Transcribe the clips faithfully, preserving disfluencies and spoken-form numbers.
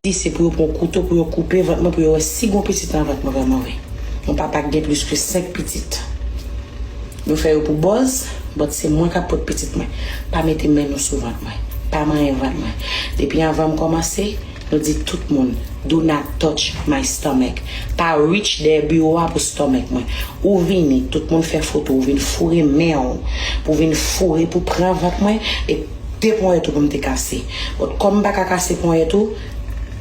Di se pou yo pran kouto, pou yo koupe vant mwen, pou yo wè si gon pitit nan vant mwen vrèman vre. Yon papa ki gen plis ke senk pitit. Nou fè yo pou buzz, but se mwen k ap pot pitit mwen. Pa mete men nou sou vant mwen. Pa manyen vant mwen. Depi anvan m kòmanse, nou di tout moun, "Do not touch my stomach." Pa reach dèyè biwo a pou stomach mwen. Ou vini, tout moun fè foto, ou vin foure men w, pou vin foure, pou pran vant mwen, e de ponyèt ou pou m te kase. But kòm m pa ka kase ponyèt ou,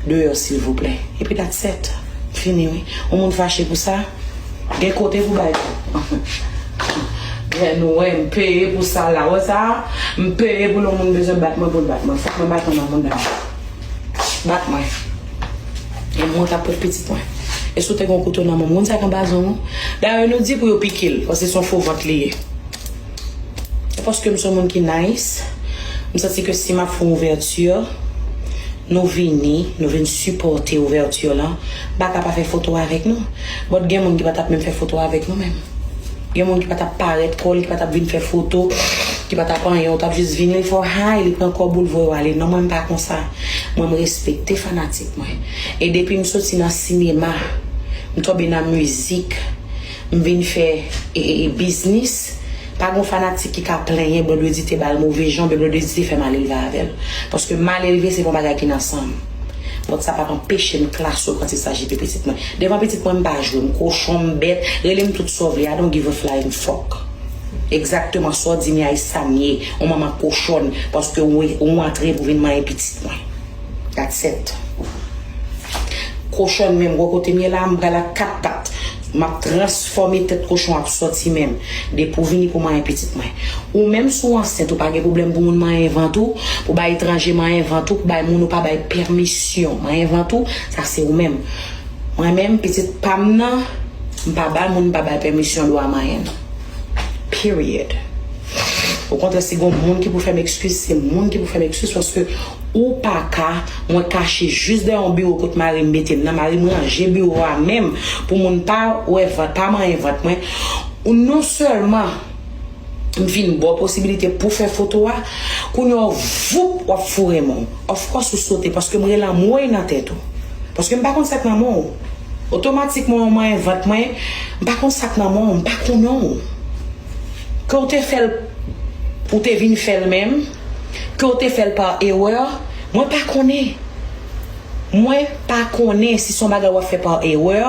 deyò silvouplè. Epi that's it. Fini wi. Yon moun fache pou sa, gen kote pou bay tou. Gen nou wè, m peye pou sa la. Wè sa, m peye pou yon moun bezwen bat mwen pou l bat mwen. Fòk mwen bat yon moun dam. Bat mwen. E mwen k ap pot pitit mwen. E si w te gen yon kouto nan men w, moun sa k anba zong ou. Dayè nou di pou yo pike l, paske se yon fo vant li ye. E paske m se yon moun ki nice, m santi ke si m ap fè yon ouvèti, nou vini, nou vin sipòte ouvèti lan, m pa ka pa fè foto avèk nou. But gen moun ki pa t ap menm fè foto avèk nou menm. Gen moun ki pa t ap parèt kò l, ki pa t ap vin fè foto, ki pa t ap anyen, ou t ap jis vini, li fè w hi, li pran kòb ou, l voye w ale. Non, mwen m pa konsa. Mwen m respekte fanatik mwen. E depi m soti nan sinema, m tonbe nan mizik, m vin fè e, e, e biznis, pa gon fanatik ki ka plenyen Blondedy te ba l move jan, Blondedy te fè malelve avè l. Paske malelve se pa yon bagay ki nan san m. But sa p ap anpeche m klase w quand il s'agit de pitit mwen. Devan pitit mwen, m pa jwe, m kochon, m bèt, rele m tout sa w vle, I don't give a flying fuck. Egzakteman sa w di m ye, a sa m ye, yon manman kochòn, paske ou, ou antre pou vin manyen pitit mwen. That's it. Kochòn menm, wè kote m ye la, m pral ak kat pat. M ap transfòme tèt kochon ap sòti menm. Depi w vini pou manyen pitit mwen. Ou menm si w ansent, ou pa gen pwoblèm pou moun manyen vant ou, pou bay etranje manyen vant ou, pou bay moun ou pa bay pèmisyon manyen vant ou, sa se ou menm. Mwen menm, pitit pa m nan, m pa ba moun, m pa bay pèmisyon dwa manyen l. Period. Okontrè, si gon moun ki pou fè m ekskiz, se moun ki pou fè m ekskiz, paske ou pa ka, mwen kache jis dèyè yon biwo kot mari m mete m nan, mari m ranje biwo a menm pou moun pa wè vant, pa manyen vant mwen. Ou non sèlman m fin ba w posibilite pou fè foto a, kounye a w voup, w ap foure men w. Of course ou sote, paske m rele anmwey nan tèt ou. Paske m pa konn sa k nan men w. Otomatikman w manyen vant mwen, m pa konn sa k nan men w, m pa konnen w. Ke w te fè l, ou te vin fè l menm, ke w te fè l pa erè, mwen pa konnen. Mwen pa konnen si se yon bagay w ap fè pa erè,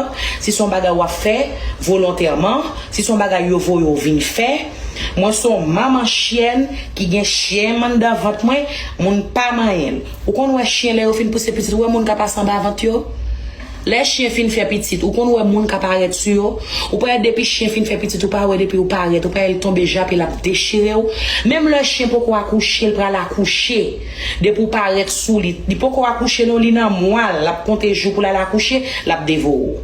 si se yon bagay w ap fè volontèman, si se yon bagay yo voye w vin fè. Mwen se yon manman chyèn ki gen chyèn anndan vant mwen, moun pa manyen l. Ou konn wè chyen lè yo fin pouse pitit, ou wè moun ka pase anba vant yo? Lè chyen fin fè pitit, ou konn wè moun ka parèt sou yo? Ou pa wè depi chyen fin fè pitit, ou pa wè depi ou parèt, ou pa wè l tonbe jape, l ap dechire w? Menm lè chyen poko akouche, l pral akouche. Depi w parèt sou li, li poko akouche non, li nan mwa l, l ap konte jou pou l al akouche, l ap devore w.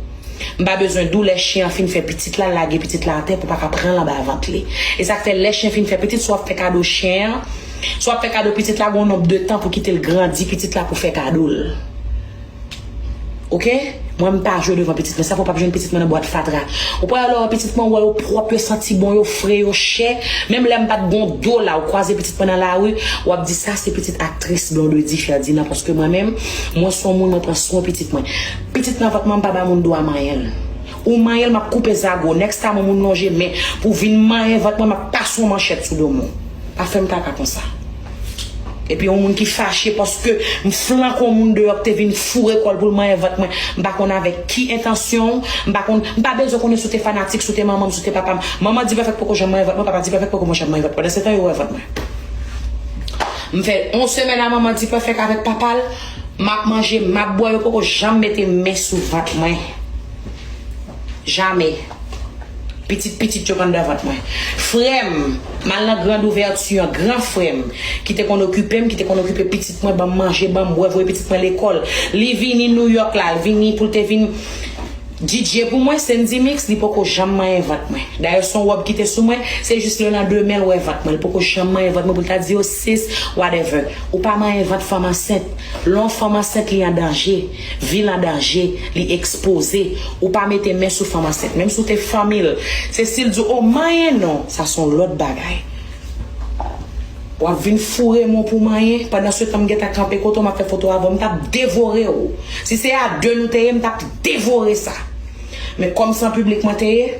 M pa bezwen di w lè chyen an fin fè pitit la, lage pitit la atè pou w pa ka pran l anba vant li. E sa k fè lè chyen fin fè pitit, si w ap fè kado chyen an, si w ap fè kado pitit la, gen yon nonb de tan pou kite l grandi pitit la pou fè kado l. Oke? Mwen, m pa jwe devan pitit mwen. Sa fè w p ap jwenn pitit mwen nan bwat fatra. Ou pa wè lè w wè pitit mwen, ou wè yo pwòp, yo santi bon, yo fre, yo chè. Menm lè m pa t gon dola, ou kwaze pitit mwen nan lari, w ap di, "Sa se pitit aktris Blondedy Ferdinand." Paske mwen menm, mwen se yon moun, mwen pran swen pitit mwen. Pitit nan vant mwen, m pa ba moun dwa manyen l. Ou manyen l, m ap koupe zago. Next time, yon moun lonje men pou vin manyen vant mwen, m ap pase yon manchèt sou do moun. Pa fè m kaka konsa. Epi yon moun ki fache paske m flanke yon moun deyò ki te vin foure kò l pou l manyen vant mwen. M pa konn avèk ki entansyon, m pa konn, m pa bezwen konnen si w te fanatik, si w te manman m, si w te papa m. Manman Dipèfèk poko janm manyen vant mwen, papa Dipèfèk poko janm manyen vant mwen. Pandansetan, yo wè vant mwen. M fè yon semèn a manman Dipèfèk avèk papa l, m ap manje, m ap bwè, yo poko janm mete men sou vant mwen. Jamè. Pitit pitit yo k anndan vant mwen. Frè m, m al nan grand ouvèti an, gran frè m, ki te konn okipe m, ki te konn okipe pitit mwen, ban m manje, ban m bwè, voye pitit mwen lekòl. Li vini Nouyòk la, l vini pou l te vin D J pou mwen, Sendy Mix, li poko janm manyen vant mwen. Dayè, se yon wòb ki te sou mwen, se jis lelandemen l wè vant mwen. Li poko janm manyen vant mwen pou l ta di, "Yo, sis, whatever." Ou pa manyen vant fanm ansent. Lè yon fanm ansent, li an danje. Vi l an danje. Li ekspoze. Ou pa mete men sou fanm ansent. Menm si w te fanmi l. Se si l di w, "O, manyen non." Sa se yon lòt bagay. W ap vin foure men w pou manyen, pandan se tan m gentan kanpe kote w, m ap fè foto avè w, m t ap devore w. Si se a de nou te ye, m t ap devore sa. Men kòm se an piblik mwen te ye,